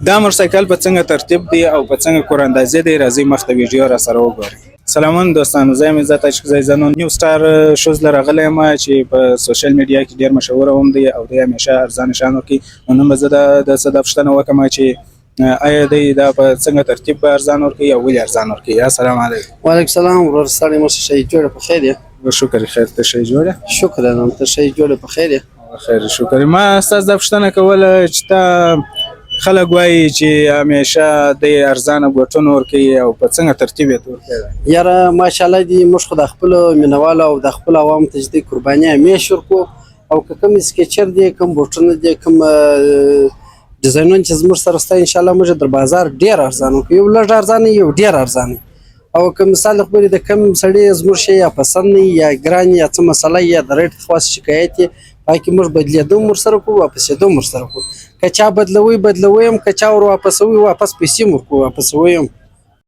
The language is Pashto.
دا موټرسایکل په څنګه ترتیب دی او په څنګه قرعه دی؟ راځي مخته ویډیو را سره وګورئ. سلامونه دوستانو، زه یم عزت اچکزی. زه نن نیو سټار شوز له راغلی یم چې په سوشل میډیا کې ډیر مشهور هم دی او دی همیشه ارزانه شیان ورکوي. نو نن به زه د څه دا پوښتنه وکړم چې آیا دی دا په څنګه ترتیب به ارزان ورکوي او ولې ارزان ورکوي. السلام علیکم. وعلیکم السلام ورور، ستړی مه شئ، جوړ په خیر یې؟ شکر، خیر، ته ښه جوړ؟ شکر نن ته ښه جوړ په خیر یې؟ خیر، شکر. ما ستاسو دا پوښتنه کوله چې تا خلک وایي چې همیشه د ارزانه بوټونه ورکوي او په څنګه ترتیب یې ورکوي؟ یاره، ماشاءالله دی، موږ خو د خپل مینوالو او د خپل عوام ته چې دی قرباني همیش ورکو او که کوم سکیچر دی، کوم بوټونه دی، کوم ډیزاینونه چې زموږ سره سته، ان شاء الله موږ در بازار ډیر ارزانه کوو، یو لږ ارزانه، یو ډیر ارزانه. او که مثال خبرې د کم سړی زموږ شی یا پسند نه یا ګران یا څه مسله یا د ریټ خاص شکایت یې، پاکې موږ بدلېدو مور سره کوو، واپسېدو مور سره کوو. که چا بدلوي، بدلوي هم، که چا ور واپسوي، واپس پیسې مور کوو، واپسوي هم.